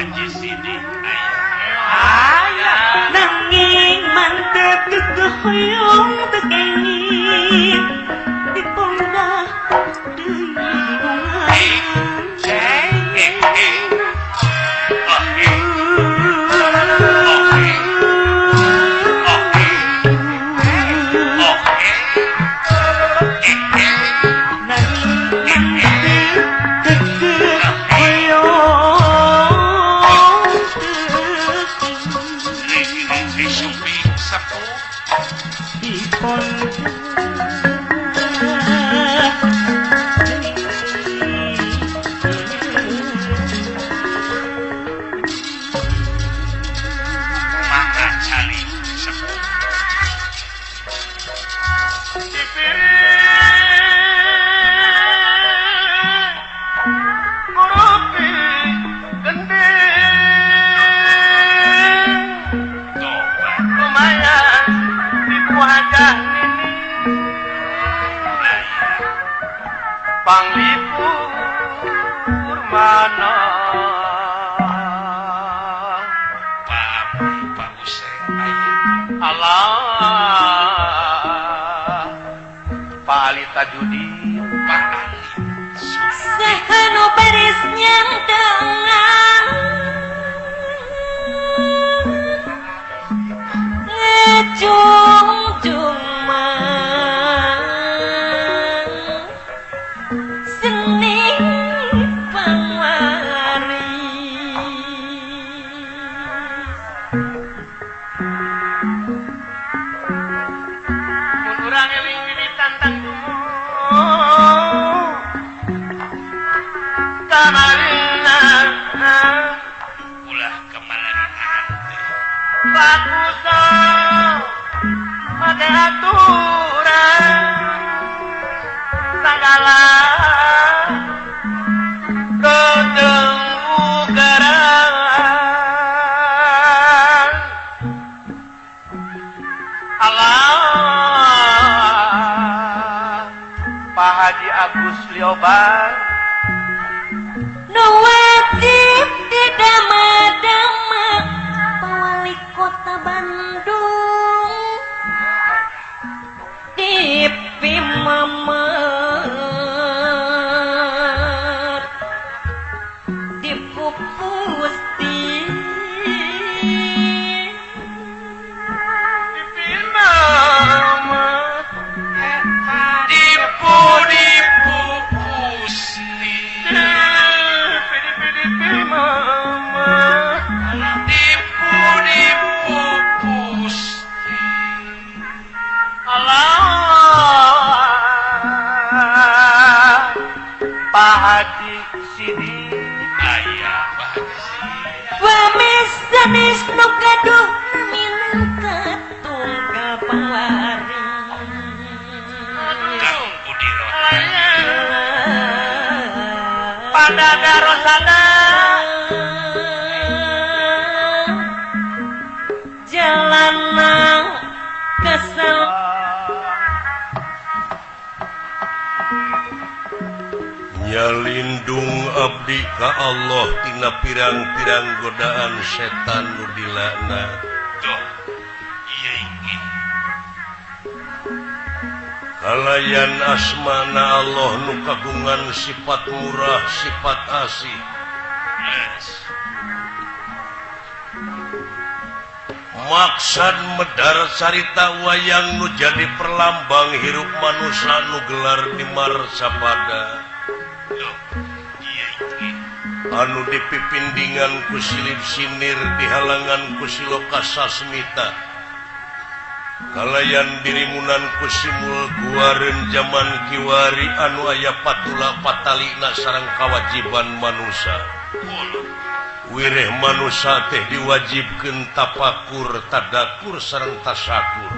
Haji Sidik aya nanging mantep geugeuh hoyong teu kenging diponda deui bunga. Panglipur mana Pak Useng Allah Pak Ali Tajudin Pak Ali sahanu baris nyantengan ngejung-jung ulah kemalanaan teh make aturan sagala rodeng ugaran Allah Pak Haji Agus Lioban nu wajib didama-dama Wali Kota Bandung dipimamer dipupusti dipimamer dipu dipupusti dipu dipupusti Allah Pak Haji Sidik aya Pak Haji Sidik wamis sanes nu gaduh minangka tunggal pawari Kang Budi Rohman pada darosana jalanang kesel nyalindung abdi ka Allah tina pirang-pirang godaan setan nu dilaknat. Tuh ieu iki kalayan asmana Allah nu kagungan sifat murah sifat asih. Yes. Maksad medar carita wayang nu jadi perlambang hirup manusia nu gelar di marsapada anu dipipindingan ku silip sinir dihalangan ku siloka sasmita kalayan dirimunan ku simul guareun jaman kiwari anu aya patula patalina sareng kawajiban manusia. Wireh manusia teh diwajibkeun tapakur tadakur sareng tasakur.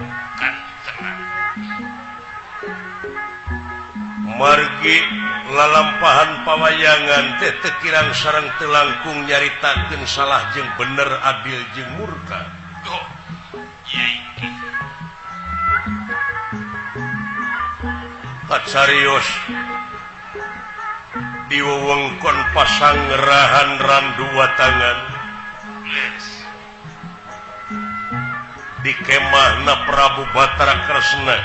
Margi lalampahan pawayangan teh teu kirang sareng teu langkung nyaritakeun salah jeung bener adil jeung murka. Kacarios di wewengkon Pasanggrahan Randuwatangan Di kemahna Prabu Batara Kresna.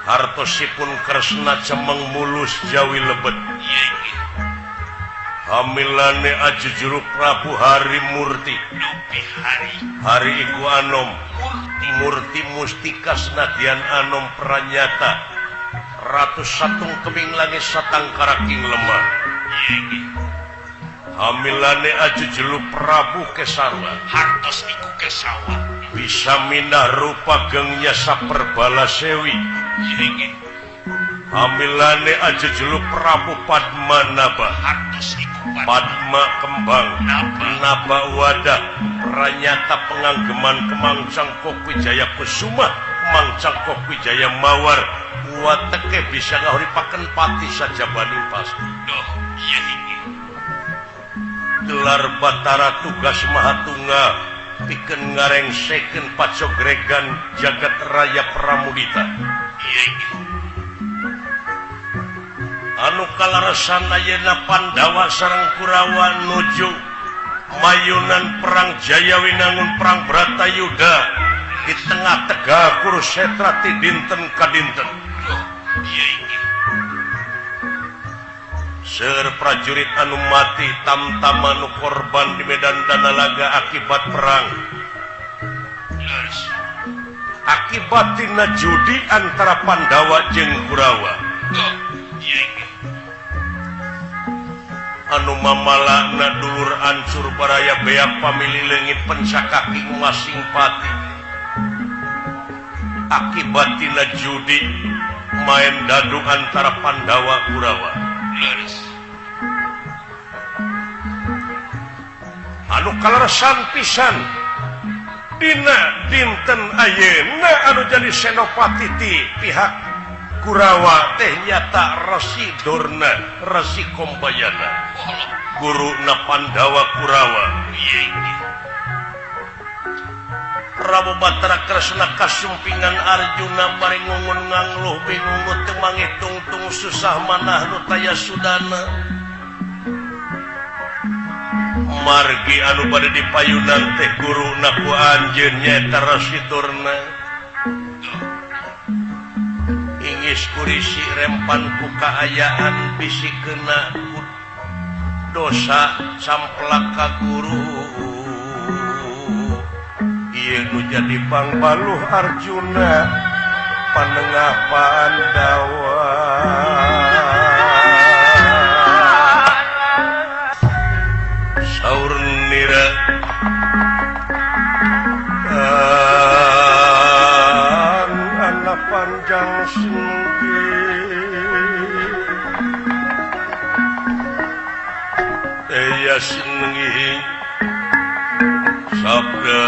Hartosipun Kresna cemeng mulus jawi lebet. Hamilane ajujuru Prabu Hari Murti. Hari iku anom Murti mustika senadyan anom pranyata Ratu satung keming langit satangkara king lemah. Hamilane ajujuru Prabu Kesawa. Hartos iku Kesawa. Bisa minah rupa gengnya saperbala sewi. Hamilane ajujuru Prabu Padmanaba. Hartos iku Padma kembang Naba wadah pranyata penganggeman Kemang Cangkok Wijaya Kusuma Kemang Cangkok Wijaya Mawar wateke bisa ngahuripaken pati sajabaning pasti. Doh, iya inggih. Gelar Batara tugas Mahatunga pikeun ngarengsekeun pacogregan jagat raya Pramudita. Iya inggih. Anu kalaresan ayeuna Pandawa sareng Kurawa nuju mayunan perang Jayawinangun perang Bratayuda di tengah Tegal Kurusetra ti dinten ka dinten. Iya inggih. Seueur prajurit anu mati tamtama nu korban di medan danalaga akibat perang. Leres. Akibat tina judi antara Pandawa jeung Kurawa. Iya inggih. Anu mamalana dulur ancur baraya beak pamili leungit pencakaki masing pati. Akibat tina judi main dadu antara Pandawa Kurawa. Leres. Anu kaleresan pisan dina dinten ayeuna anu jadi senopati ti pihak Kurawa teh nyata Resi Durna, Resi Kombayana, guruna Pandawa Kurawa. Iya inggih. Prabu Batara Kresna kasumpingan Arjuna bari ngungun ngangluh bingung teu mangitungtung susah manah nu taya sudana. Margi anu bade dipayunan teh guruna ku anjeun nyaeta Resi Durna. Ingis kurisi rempan ku kaayaan bisi kena ku dosa samplak ka guru. Ieu nu jadi pangbaluh Arjuna panengah Pandawa. Saur nira anak panjang sengki eya senengi sabda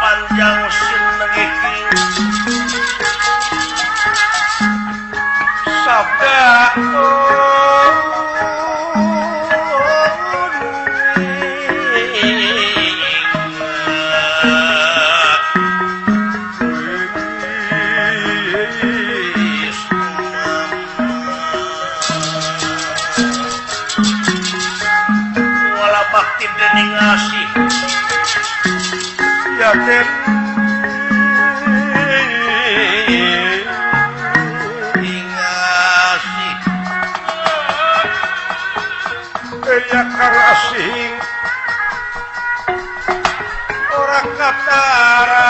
panjang senengiki sabda wala bakti dening asih yakin ingasih ya kang asing ora katara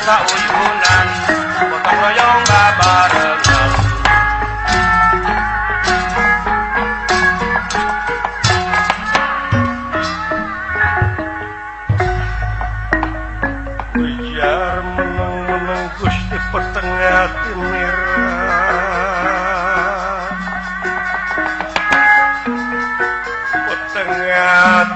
Sauyunan gotong royong babarengan. Ujar meneng-meneng Gusti petengah tinira petengah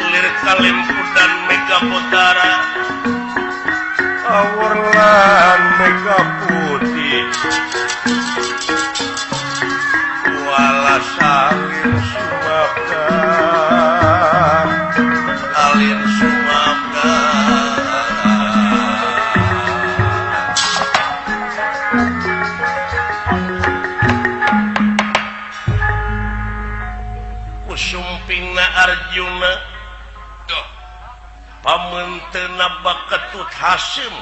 lir kalimpudan mega putara awurlan mega putih wala salin sumabda alin sumabda. Kusumpingna Arjuna pamentena baketut Hasim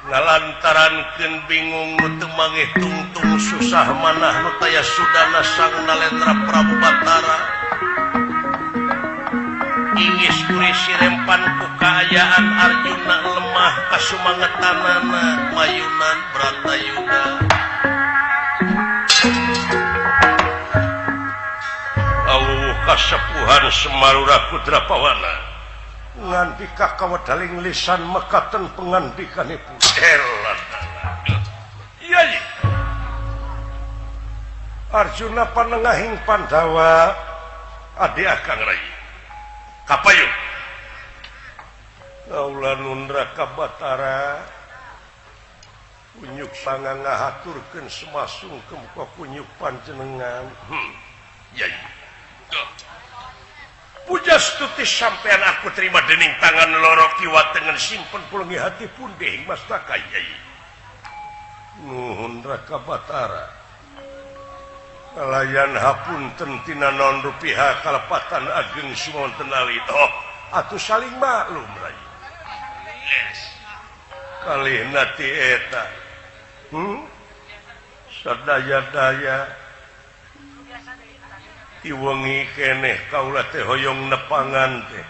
ngalantarankeun bingung nu teu mangih tungtung susah manah nu taya sudana sang nalendra Prabu Batara ingis kuri sirempan ku kaayaan Arjuna lemah kasumangetanana mayunan Bratayuda. Awuh kasepuhan Semarura Kudrapawana ngandika kawedaling lisan mekaten pengandikanipun. Iya iya. Arjuna panengahing Pandawa adi akang rai kapayun kaula nundra ka Batara kunyuk sangang ngahaturkeun semasungkem ka kunyuk panjenengan. Iya iya. Pujastuti sampean aku terima dening tangan loro kiwa tengen simpen pulengi hati punding mastaka yai. Nuhun Raka Batara. Kalayan hapunten tina naon rupiha kalepatan ageng sumonten alit. Oh, atuh saling maklum rai. Yes. Kalih nati eta. Sadaya-daya Iwengi keneh kaula teh hoyong nepangan teh.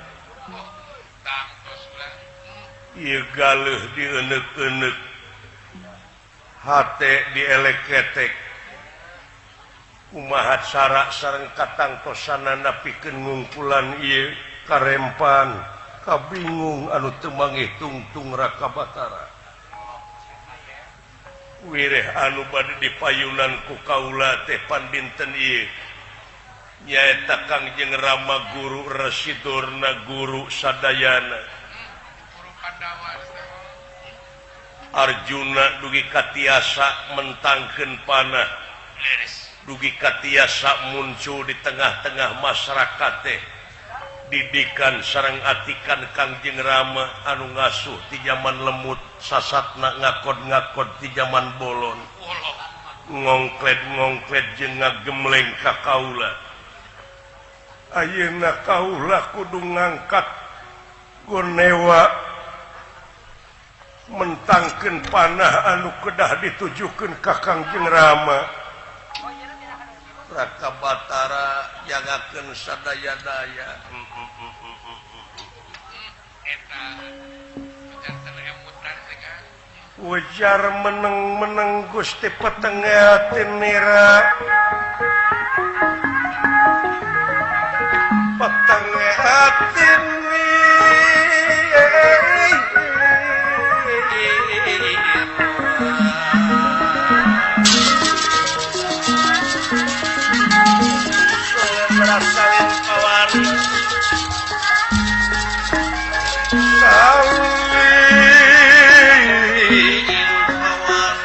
Ieu galeuh dieuneuk-euneuk. Hate dielek-ketek. Kumaha cara sareng katangtosanana pikeun ngungkulan ieu karempan kabingung anu teu mangih tungtung Raka Batara. Wireh anu bade dipayunan ku kaula teh pandinten ieu. Nyaeta Kangjeng Rama Guru Residurna Guru Sadayana Arjuna dugi katiasa mentangkeun panah dugi katiasa muncul di tengah-tengah masyarakat teh didikan sareng atikan Kangjeng Rama anu ngasuh ti jaman lemut sasatna ngakod-ngakod ti jaman bolon ngongkled-ngongkled jeung ngagemleng ka kaula. Ayeuna kaula kudu ngangkat gonewa mentangkeun panah anu kedah ditujukeun ka Kangjeng Rama. Raka Batara jagakeun sadaya-daya. Ujar meneng-meneng Gusti petengah tinira petengah tinira salin kawari salin kawari.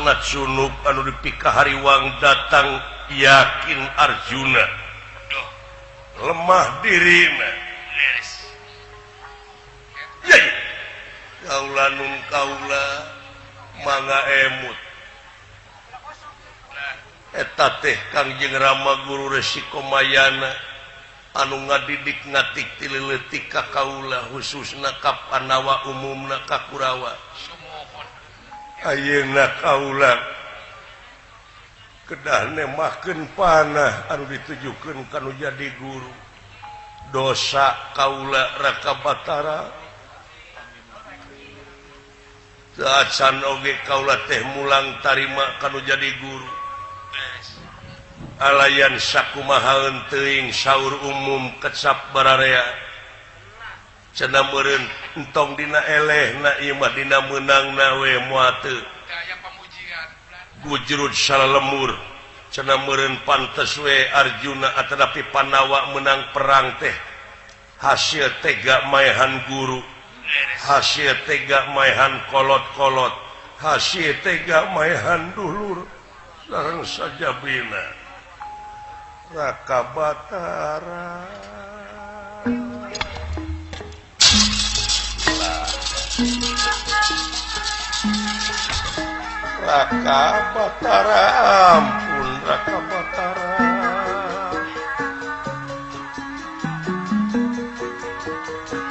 Kresna Cunuk anu dipikahariwang datang yakin Arjuna lemah dirina. Kaula nun kaula mangga emut eta teh Kangjeng Rama Guru Resi Komayana anu ngadidik ngatik ti leutik ka kaula khususna ka Pandawa umumna ka Kurawa. Ayeuna kaula kedah nemahkeun panah anu ditujukeun ka nu jadi guru. Dosa kaula Raka Batara teu acan oge kaula teh mulang tarima ka nu jadi guru. Alayan sakumahaeun teuing saur umum kecap bararea cenah meureun entong dina elehna ieu mah dina meunangna we moal teu gujrud salalemur cenah meureun pantes we Arjuna atanapi Pandawa menang perang teh hasil tega maehan guru, hasil tega maehan kolot-kolot, hasil tega maehan dulur sareng sajabina Raka Batara. Raka Batara, ampun Raka Batara.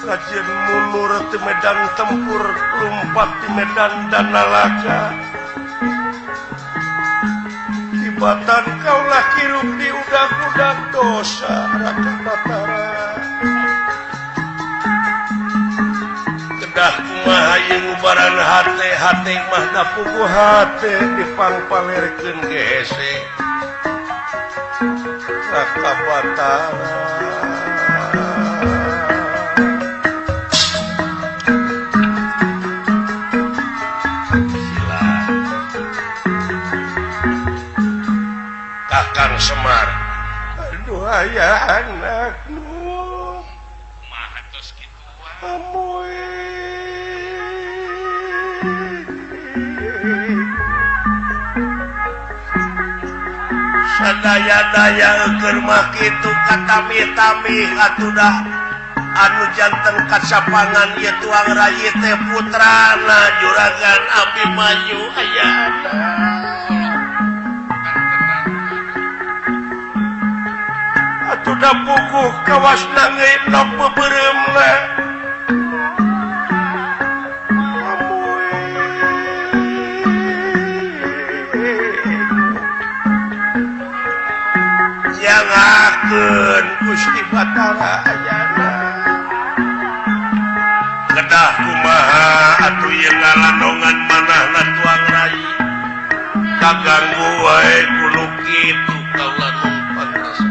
Kajian mundur di medan tempur, lompat di medan danalaka. Tibatan kaulah kirup di udang-udang dosa Raka Batara. Kedah kumaha ieu ngubaran hate, hate mah da puguh hate dipangpalerkeun ge hese. Raka Batara. Kakang Semar, aduh aya anak nu kumaha tos kitu amoy sadaya-daya keur mah kitu katami-tami atuh dah anu janten kasapangan ieu tuang rayi teh putrana juragan Abimanyu aya anak. Atuh puguh kawas nangeun nok beureumna. Jangakeun Gusti Batara ayana. Kedah kumaha atuh ieu ngalandongan manahna tuang rai. Kaganggu wae kudu kitu kaula numpang rasa.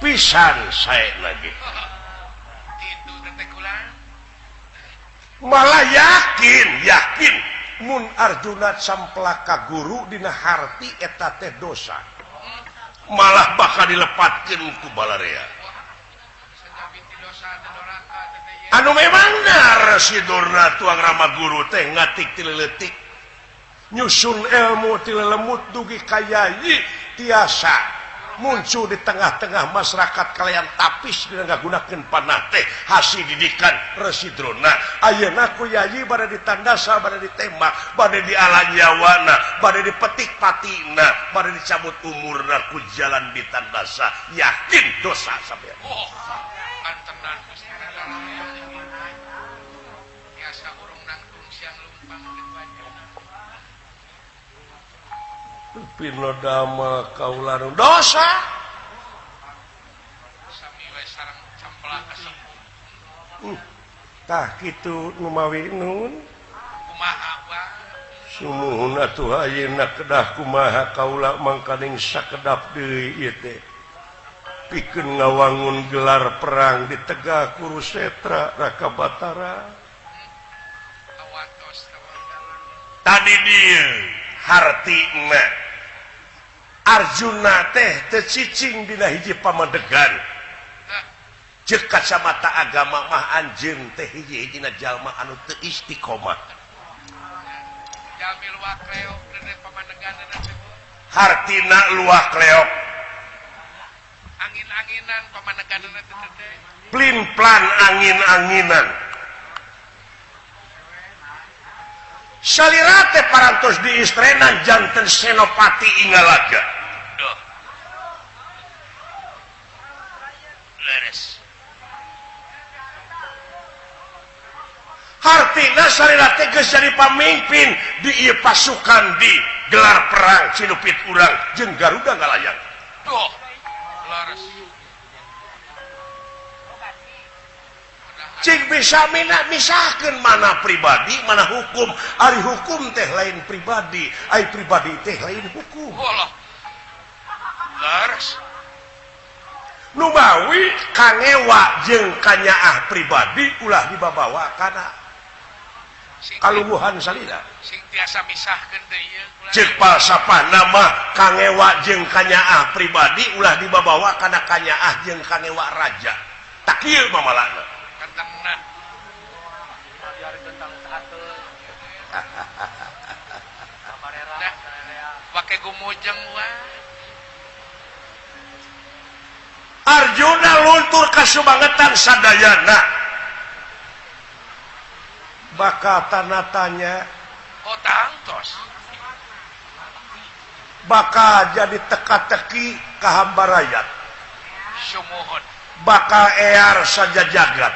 Pisan saya lagi malah yakin mun Arjuna samplaka guru dina harti eta teh dosa malah bakal dilepatkeun ku balarea anu memang si Durna tuang Rama guru teh ngatik ti leutik nyusun ilmu ti lelemut dugi ka yayi tiasa muncul di tengah-tengah masyarakat kalian tapis dina ngagunakeun panah teh hasil didikan Resi Drona. Ayeuna ku yayi bade ditandasa, bade ditembak, bade dialan nyawana, bade dipetik patina, bade dicabut umurna ku jalan ditandasa. Yakin dosa sampean. Oh, antenan Gusti biasa urung nangtung siang lumpang Pino dama kaula dosa sami we sareng camplak kasepuh. Tah kitu numawi nun kumaha wa sumuhun atuh ayeuna kedah kumaha kaula mangkaning sakedap deui ieu teh pikeun ngawangun gelar perang di Tegak Kurusetra Raka Batara. Tadi dieu hartina Arjuna teh teu cicing dina hiji pamadegan. Ceuk kacamata agama mah anjeun teh hiji-hijina jalma anu teu istiqomah. Jalmi luak leok dina pamadeganna teh. Hartina luak leok. Angin-anginan pamadeganna teh. Plin-plan angin-anginan. Salira teh parantos diistrenan janten Senopati Ingalaga. Duh. Leres. Hartina salira teh geus jadi pamimpin di ieu pasukan di gelar perang Cinupit urang jeung Garuda ngalayang. Duh. Leres. Cing bisa mina misahkeun mana pribadi mana hukum. Ari hukum teh lain pribadi, ari pribadi teh lain hukum. Walah. Leres. Nu mawi kangewa jeung kanyaah pribadi ulah dibabawa kana kalungguhan salira. Sing tiasa misahkeun teh ieu. Ceuk falsafah mah kangewa jeung kanyaah pribadi ulah dibabawa kana kanyaah jeung kangewa raja. Tak kieu mamalana. Pakai gumujeng wah. Arjuna luntur kasubangetan sadayana. Bakal tanda tanya. Oh tangtos. Bakal jadi teka-teki kahambarayat. Sumuhun. Bakal ear saja jagat.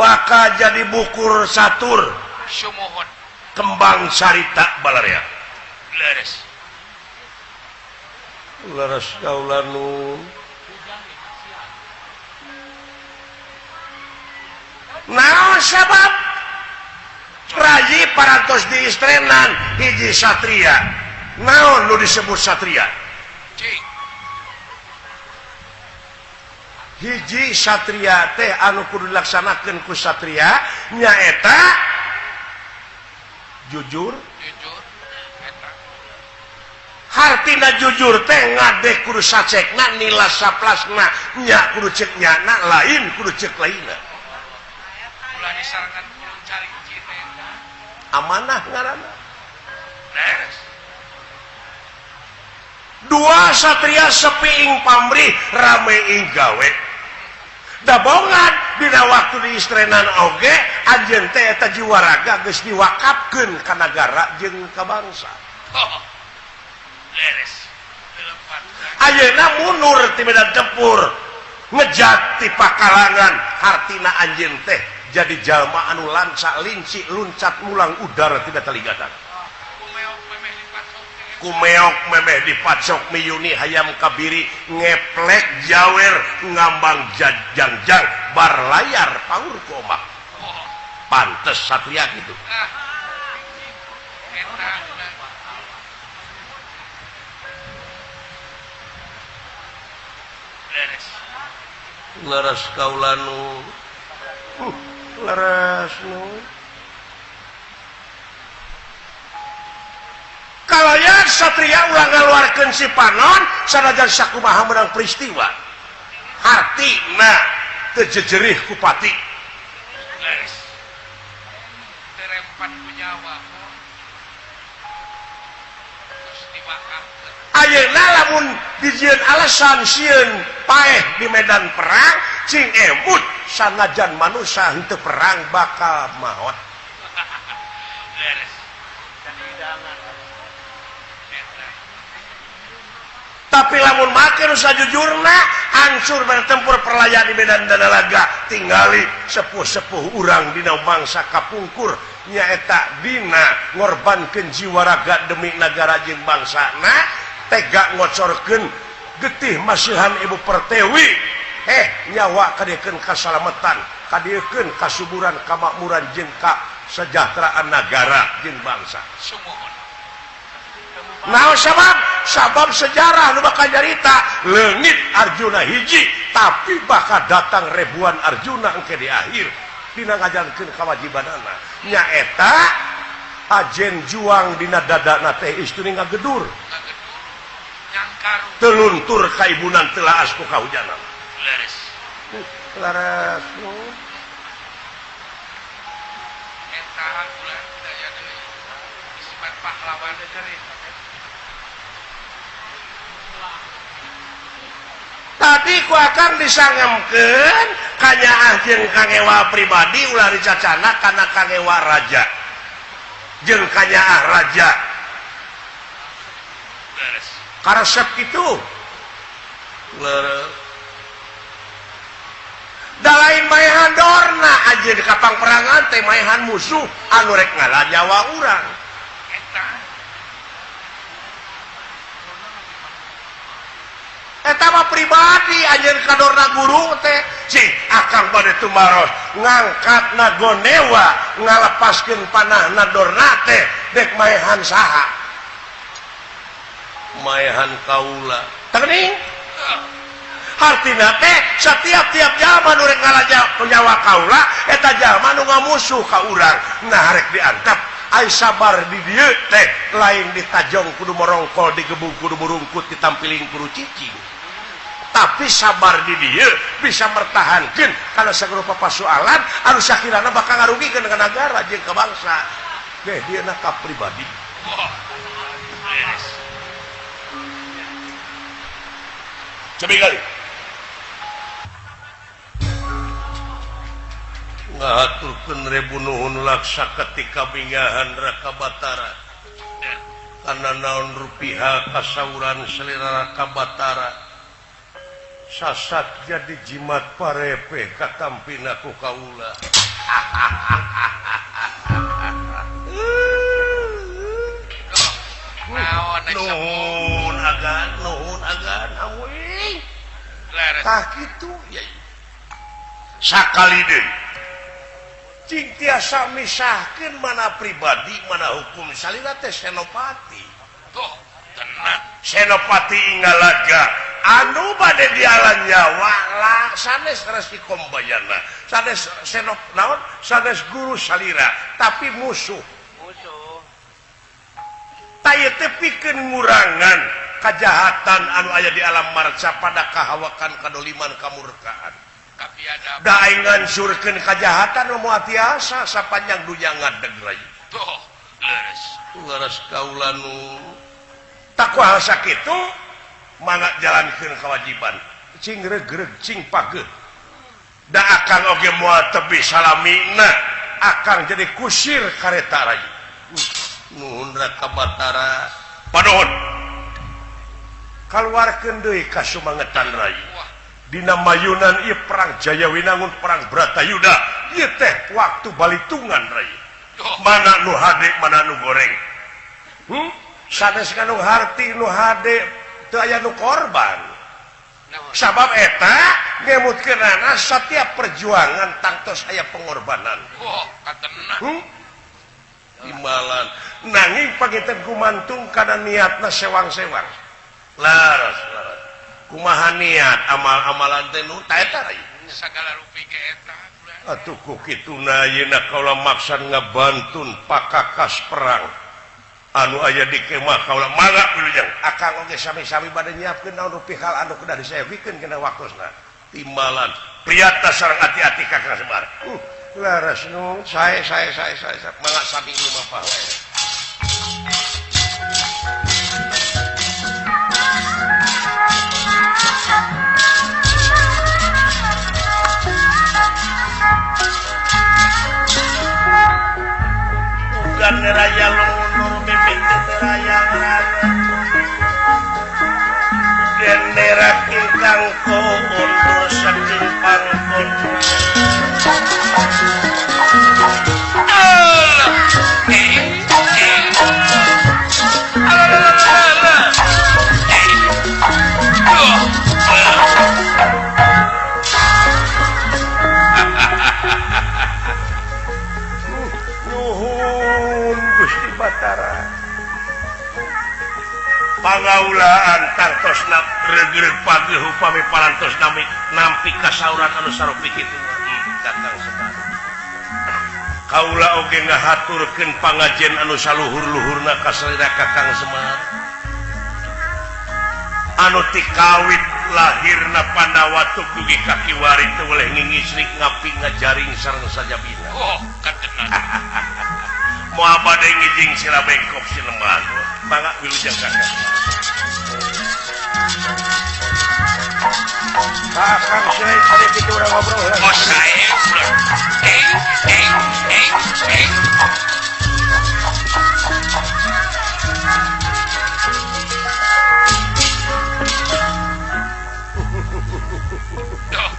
Bakal jadi bukur satur. Sumuhun. Kembang carita balarea. Leres. Leres kaula nu. Naon sabab rayi parantos diistrenan hiji satria. Naon nu disebut satria? Cing. Hiji satria teh anu kudu dilaksanakeun ku satria nyaeta jujur. Jujur eta. Hartina jujur teh ngadeh kudu sacekna nila saplasna nya kudu ceuk nyana lain kudu ceuk lainna. Ulah disarangan kudu cari cine. Amanah ngaranna. Leres. Dua satria sepi ing pamrih rame ing gawe. Dabongan dina waktu diistrenan oge anjeun teh eta jiwaraga geus diwakafkeun ka nagara jeung ka bangsa. Oh. Leres. Ayeuna mundur ti medan tempur ngejat ti pakalangan hartina anjeun teh jadi jalma anu lanca linci luncat mulang udara tidak taligatan. Kumeok memeh dipacok miyuni hayam kabiri ngeplek jawer ngambang jangjang barlayar paur komak. Pantes satria gitu. Leres kaulanu. Leres nu. Kalayan satria ulah ngaluarkeun si panon sanajan sakumaha menang peristiwa. Hartina teu jejerih ku pati. Leres. Terempat ku nyawa. Terus diwakafkeun. Ayeuna lamun dijieun alasan sieun paeh di medan perang cing emut sanajan manusia henteu perang bakal maot. Leres. Tapi lamun make nu sajujurna hancur bertempur perlayaan di medan danalaga tingali sepuh-sepuh urang dina mangsa kapungkur nyaeta dina ngorbankeun jiwa raga demi nagara jeung bangsana tega ngocorkeun getih masihan Ibu Pertiwi nyawa kadiekeun kasalametan kadiekeun kasuburan kamakmuran jeung kasejahteraan nagara jeung bangsa. Sumuhun. Naon sabab? Sabab sejarah nu bakal nyarita leungit Arjuna hiji tapi bakal datang ribuan Arjuna engke di akhir dina ngajalankeun kawajibanana nyaeta Ajen juang dina dadana teh istri ngagedur. Teluntur kaibunan telaas ku kahujanan. Leres. Leres. Eta ulah daya deui. Isbat pahlawan Tadi ku akang disangemkeun kanyaah jeung kangewa pribadi ulah dicacana kana kangewa raja. Jeung kanyaah raja. Leres. Karesep kitu. Leres. Da lain maehan dorna anjeun ka pangperangan teh maehan musuh anu rek ngala nyawa urang. Eta. Eta mah pribadi anjeun ka dorna guru teh cing akang bade tumaros ngangkatna gonewa ngalepaskeun panahna dorna teh dek maehan saha. Maehan kaula. Teuning? Hartina teh setiap-tiap jalma nu rek ngala nyawa kaula eta jalma nu ngamusuh ka urang. Nah rek diantep ai sabar di dieu teh lain ditajong kudu morongkol digebug kudu murungkut ditampiling kudu cicing. Tapi sabar di dieu bisa mertahankeun kana sagala pasualan anu sakirana bakal ngarugikeun ka nagara jeung ka bangsa. Deh dieu na ka pribadi. Wah. Beres. Cobi kali. Ngahaturkeun rebu nuhun laksa ketika bingahan Raka Batara. Kana naon rupiha kasauran selera Raka Batara. Sasat jadi jimat parepe katampina ku kaula. Nuhun agan, nuhun agan awi. Tah kitu ya. Sakali deui. Cing tiasa misahkeun mana pribadi mana hukum salila teh senopati. Tuh, tenang. Senopati Ingalaga anu bade dialan nyawa lah sanes Resi Kombayana, sanes senop naon, sanes guru salira, tapi musuh. Musuh. Tah ieu teh pikeun ngurangan kajahatan anu aya di alam marca pada kahawakan kadoliman kamurkaan. Da aing ngansurkeun kajahatan nu moal tiasa sapanjang dunya ngadeg rai. Tuh, leres. Leres kaula nu takwa sakitu mangga jalankeun kewajiban. Cing regreg cing pageuh. Da akang oge moal tebi salamina, akang jadi kusir kareta rai. Nuhun Raka Batara. Panuhun. Kaluarkeun deui kasumangetan rai. Dina mayunan ieu perang Jayawinangun perang Bratayuda ieu teh waktu balitungan rai. Mana nu hade mana nu goreng. Sanes ka nu harti nu hade teu aya nu korban. Sabab eta ngemutkeunana setiap perjuangan tangtos aya pengorbanan. Oh, katenang. Imbalan nanging panginten gumantung kana niatna sewang-sewang. Laras laras. Kumaha niat amal-amalan teh nu ta eta rai. Sagala rupi ge eta. Atuh ku kituna ayeuna kaula maksa ngabantun pakakas perang anu aya di kemah kaula mangga wilujeng. Akang oge sami-sami bade nyiapkeun naon rupi hal anu kedah disayogikeun kana waktosna. Timbalan priyata sareng ati-ati ka Kang Semar. Laras nu sae sae sae sae mangga sami lumapah wae. Ugan raya lunur mimiti raya rana gendera ingkang kondur saking pangkon. Nuhun Gusti Batara. Pangaulaan tangtosna regreg pageuh upami parantos nami nampi kasauran anu sarupi kitu. Kakang Semar. Kaula oge ngahaturkeun pangajen anu saluhur-luhurna ka salira Kakang Semar. Anu tikawit lahirna Pandawa tug dugi ka kiwari teu weleh ngingisrik ngapi ngajaring sareng sajabina. Oh, katenan. Moal bade ngijing sila bengkok sineman. Mangga wilujeng Kakang. Kakang saya tadi kitu urang ngobrol. Oh, sae. Duh,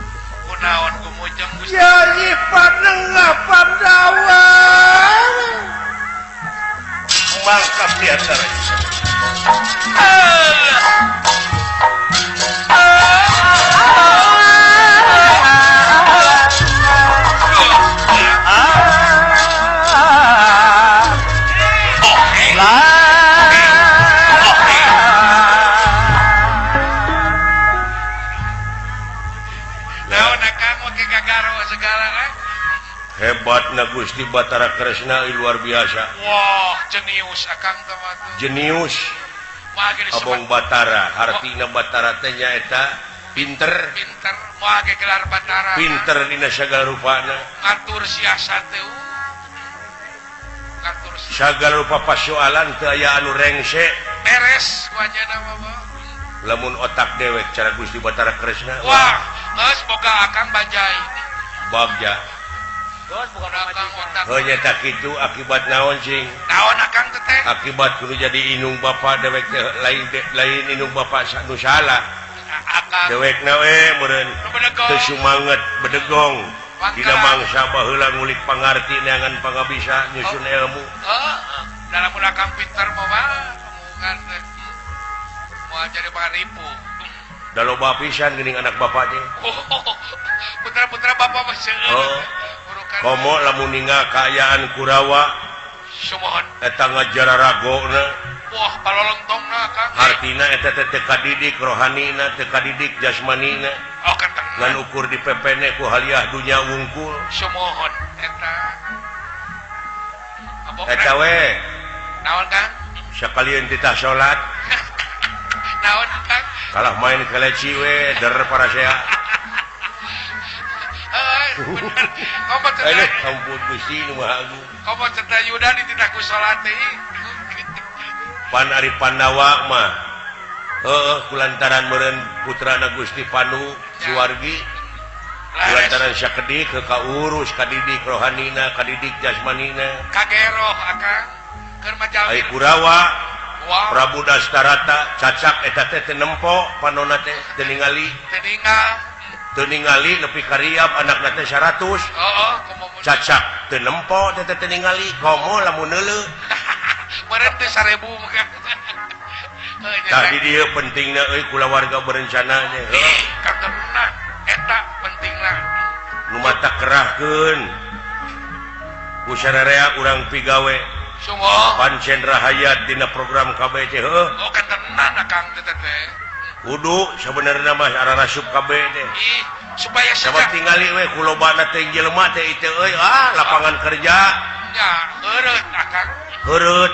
kunaon kumujeng Gusti. Yayi panengah Pandawa. Mangkap di antara hebat na Gusti Batara Kresna luar biasa. Wah, jenius akang teh mah. Jenius. Abong Batara, hartina Batara teh nyaeta pinter. Pinter, moal ge gelar Batara. Pinter dina sagala rupana. Ngatur siasat teh. Ngatur sagala rupa pasoalan teu aya anu rengse. Beres wajana mah. Lamun otak dewek cara Gusti Batara Kresna. Wah, geus boga akang bajai. Bagja. Hanya tak itu akibat naon sing naon akang teteh akibat kudu jadi inung bapak dewek lain lain inung bapak nu salah dewek na we meureun teu sumanget bedegong dina mangsa baheula ngulik pangarti neangan pangabisa nyusun ilmu. Heeh, dalam akang pinter mah omongan teh moal jadi pangaripu. Da loba pisan geuning anak bapak teh. Putra-putra bapak mah seueur. Komo lamun ninggal kaayaan Kurawa sumohon eta ngajararagona. Wah, palolongtongna Kang. Artina eta teh teu kadidik rohanina, teu kadidik jasmanina. Oh, katengna. Ngan ukur dipepene ku haliah dunya wungkul. Sumohon eta. Eta we. Naon Kang? Sakalian titah salat. Naon Kang? Kalah main keleci we der parasea. Aduh, ampun Gusti nu Maha Agung. Komo cerita Yuda dititah ku salat teh. Pan ari Pandawa mah heueuh kulantaran meureun putrana Gusti Panu Suwargi. Kulantaran sakedik ke kaurus kadidik rohanina, kadidik jasmanina. Kageroh akang keur majalmi. Ai Kurawa Prabu Dastarata cacak eta teh teu nempo panona teh teu ningali. Teu ningal. Teu ningali nepi ka riab anakna teh 100. Heeh, cacak teu nempo teh teu ningali komo lamun neuleuh. Meureun teh 1000 mah. Tah di dieu pentingna euy kulawarga berencana nya. Heuh, katenna eta pentingna. Nu mata kerahkeun. Ku sararea urang pigawe. Sungguh. Pancen rahayat dina program KB teh heuh. Oh, katenna Kang teh teh. Kudu sebenarnya mah ararasup KB teh. Ih, supaya sabab tingali we kulobana teh jelema teh ieu euy ah lapangan kerja. Nya, heureut akang. Heureut.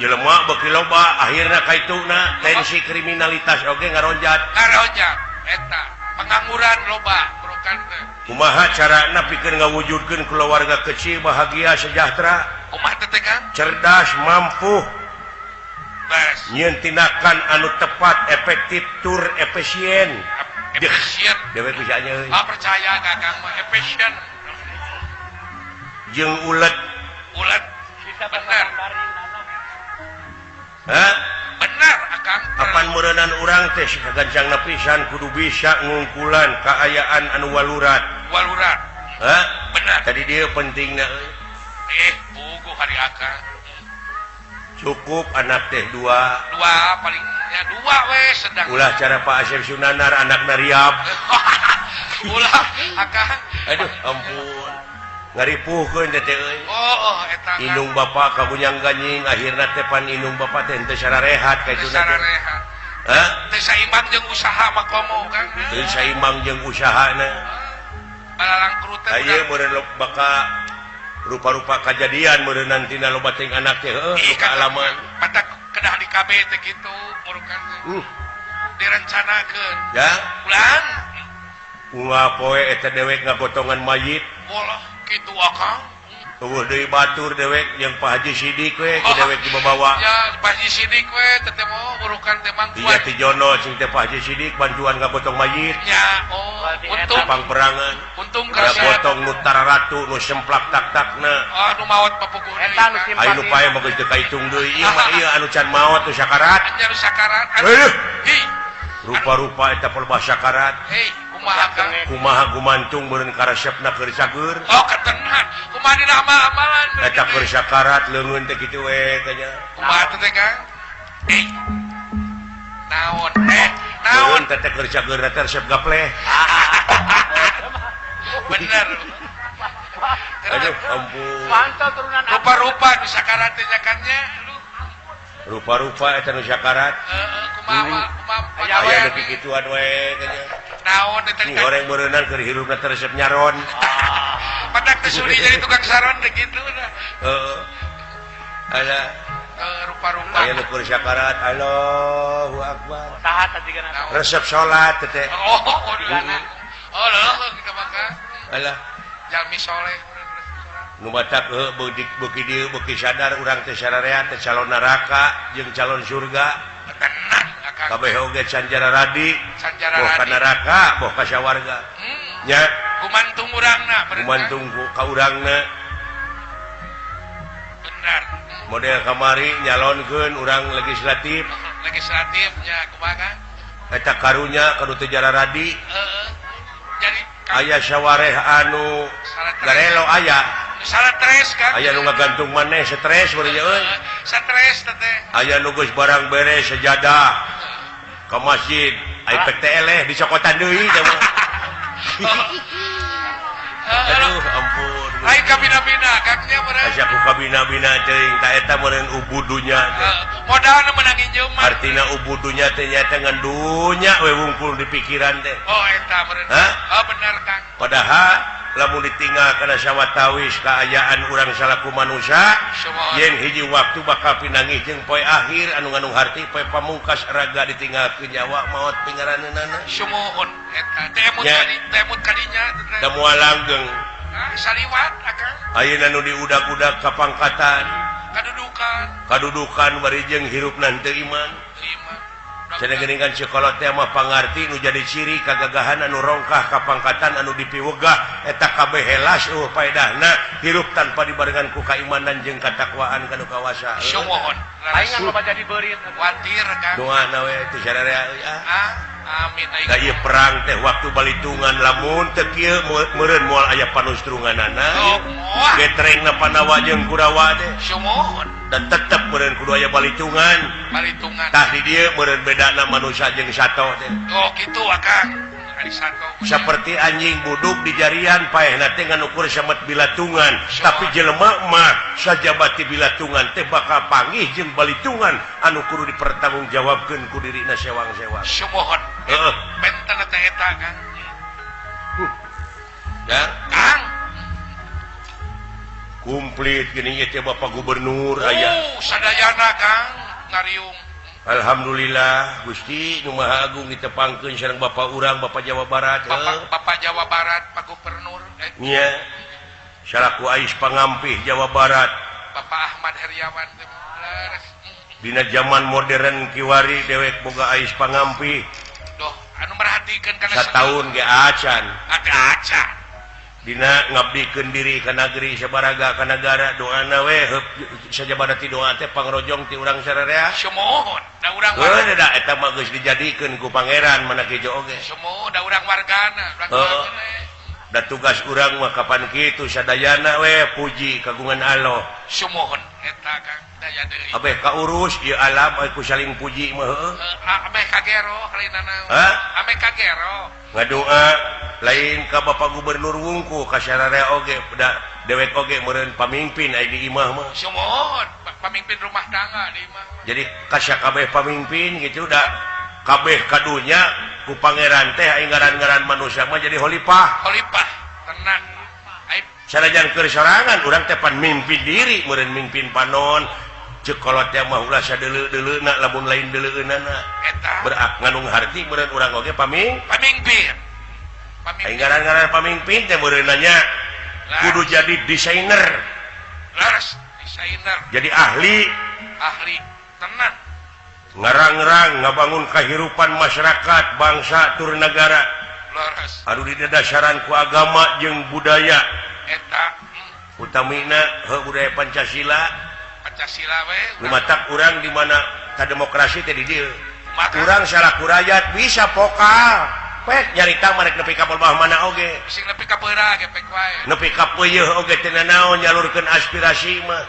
Jelema beuki loba akhirna kaituna tensi kriminalitas oge ngaronjat. Ngaronjat eta pengangguran loba bukan teh. Kumaha carana pikeun ngawujudkeun keluarga kecil bahagia sejahtera? Kumaha teh Kang? Cerdas, mampu. Nyeun tindakan anu tepat, efektif, tur efisien. Efisien. Dewek bisa nya euy. Ah percaya ka Kang mah efisien. Jeung ulet. Ulet. Bener. Hah? Bener akang. Apan meureunan urang teh sagancangna pisan kudu bisa ngungkulan kaayaan anu walurat. Walurat. Hah? Bener. Tadi dia pentingna euy. Puguh hari akang. Cukup anak teh dua. Dua palingnya dua we sedang. Ulah cara Pak Asep Sunanar anakna riap. Ulah akang. Aduh ampun. Ngaripuhkeun teh euy. Oh, eta. Indung bapak kagunyang ganying akhirna teh pan indung bapak teh henteu sararehat ka itu teh. Sararehat. Hah? Teu saimbang jeung usaha mah komo Kang. Teu saimbang jeung usahana. Balalangkrut teh. Aya meureun baka Rupa-rupa kajadian meureun tina loba ting anak teh heuh kaalaman. Matak kedah di KB teh kitu murukan teh. Direncanakeun. Ya. Ulang. Unggal poe eta dewek ngagotongan mayit. Bolah kitu akang. Eueuh deui batur dewek jeung Pak Haji Sidik we ke dewek dibawa. Ya, Pak Haji Sidik we teh teh mau urukan teh mangkuan. Iya ti Jono cing teh Pak Haji Sidik bantuan ngagotong mayit. Ya, oh, untung pangperangan. Untung karasa gotong nu tararatu nu semplak tak-takna. Oh, nu maot papuguh deui. Eta nu simpati. Anu pae mah geus teu kaitung deui ieu mah ieu anu can maot nu sakarat. Nya nu sakarat. Aduh. Hi. Rupa-rupa eta pelbah sakarat. Hei, kumaha Kang? Kumaha gumantung meureun karesepna keur sageur. Oh, ketenan. Kumaha dina amal-amalan. Eta keur sakarat leungeun teh kitu we teh nya. Kumaha teh Kang? Eh. Naon? Naon? Meureun teh keur sageur teh resep gapleh. Bener. Aduh, ampun. Mantap turunan. Rupa-rupa nu sakarat teh nya kan nya. Rupa-rupa eta nu sakarat. Heeh, kumaha kumaha aya nu kikituan we teh nya. Naon eta teh goreng meureunan keur hirupna teh resep nyaron. Patak teh suri jadi tukang saron teh kitu dah. Heeh. Ala rupa-rupa. Aya nu keur sakarat, Allahu Akbar. Saha tadi kana? Resep salat teh. Oh, oh leuh kita maka. Alah, jalmi soleh. Nu matak beuki dieu beuki sadar urang teh sararea teh calon neraka jeung calon surga. Tenang akang. Kabeh oge canjara radi, Canjara boh ka radi. neraka, boh ka sawarga. Nya Gumantung urangna bener. Gumantung ka urangna. Bener. Model kamari nyalonkeun urang legislatif. Legislatif nya kumaha Kang? Eta karunya kanu teu jara radi. Heeh. Jadi aya sawareh anu garelo aya. Salah stres kan? Aya nu ngagantung maneh stres beureun euy. Stres teh. Aya nu geus barang beres sejadah ka masjid, ai pek teh eleh dicokotan deui teh mah. Aduh ampun. Ai kabina-bina Kang nya meureun. Asa ku kabina-bina teuing ta eta meureun ubudunya teh. Modalna meunang injeuman. Artina ubudunya teh nyaeta ngan dunya we wungkul di pikiran teh. Oh eta meureun. Oh bener Kang. Padahal lamun ditinggal kana sawatawis kaayaan urang salaku manusia yen hiji waktu bakal pinanggih jeung poe akhir anu ngandung harti poe pamungkas raga ditinggalkeun nyawa maot pingaraneunana. Sumuhun eta teh emut kadi teh emut kadinya da moal langgeng. Saliwat akang. Ayeuna nu diudag-udag ka pangkatan kadudukan kadudukan bari jeung hirupna teu iman. Cenah geuningan sekolah teh mah pangarti nu jadi ciri kagagahan anu rongkah ka pangkatan anu dipiwegah eta kabeh helas eueuh paedahna hirup tanpa dibarengan ku kaimanan jeung katakwaan kanu kawasa. Sumuhun. Aing loba jadi beurit watir Kang. Doana we teu sararea euy ah. Amin. Da ieu perang teh waktu balitungan lamun teu kieu meureun moal aya panustrunganana. Getrengna Pandawa jeung Kurawa teh. Sumuhun. Dan tetep meureun kudu aya balitungan. Balitungan. Tah di dieu meureun bedana manusia jeung sato teh. Oh kitu akang. Ari sato. Saperti anjing buduk di jarian paehna teh ngan ukur samet bilatungan, tapi jelema mah sajabati bilatungan teh bakal panggih jeung balitungan anu kudu dipertanggungjawabkeun ku dirina sewang-sewang. Sumuhun. Heeh. Benten teh eta Kang. Ya, Kang. Komplit geuning ieu teh Bapak Gubernur aya. Sadayana Kang ngariung. Alhamdulillah Gusti nu Maha Agung ditepangkeun sareng Bapak urang Bapak Jawa Barat. Bapak Jawa Barat Pak Gubernur. Nya. Salaku ais pangampih Jawa Barat. Bapak Ahmad Heriawan teh leres. Dina zaman modern kiwari dewek boga ais pangampih. Doh, anu merhatikeun kana sataun ge acan. Acan. Dina ngabdikeun diri ka nagri sabaraga ka nagara doana we sajabana ti doa teh pangrojong ti urang sararea. Sumuhun, da urang warga. Heuh da eta mah geus dijadikeun ku pangeran mana kejo oge. Sumuhun, da urang wargana, urang wargana. Da tugas urang mah kapan kitu sadayana we puji kagungan Allah. Sumuhun eta Kang daya deui. Abeh kaurus ieu alam ku saling puji mah heuh. Ameh kagero lainana. Ameh kagero. Ngadoa lain ka Bapak Gubernur wungku ka sararea oge da dewek oge meureun pamimpin aya di imah mah. Sumuhun, pamimpin rumah tangga di imah. Jadi kasakabeh pamimpin gitu da kabeh kadunya ku pangeran teh aing ngaran-ngaran manusia mah jadi khalifah. Khalifah tenang. Ai Sanajan keur sorangan urang teh pan mimpin diri meureun mimpin panon. Ceuk kolot teh mah ulah sadeuleu-deuleuna lamun lain deuleueunana. Eta berak nganung harti meureun urang oge pamimpin. Aing ngaran-ngaran pamimpin teh meureun nanya kudu jadi desainer. Leres desainer. Jadi ahli. Ahli tenan. Ngarang-rang ngabangun kehidupan masyarakat, bangsa tur negara. Leres. Anu didasaran ku agama jeung budaya. Eta utamina heuh budaya Pancasila. Pancasila we. Lumatak urang di mana ka demokrasi teh di dieu. Urang salaku rakyat bisa pokal. Pek nyarita mah rek nepi ka bawah mana oge. Sing nepi ka beurah ge pek wae. Nepi ka peuyeun oge teu nanaon nyalurkeun aspirasi mah.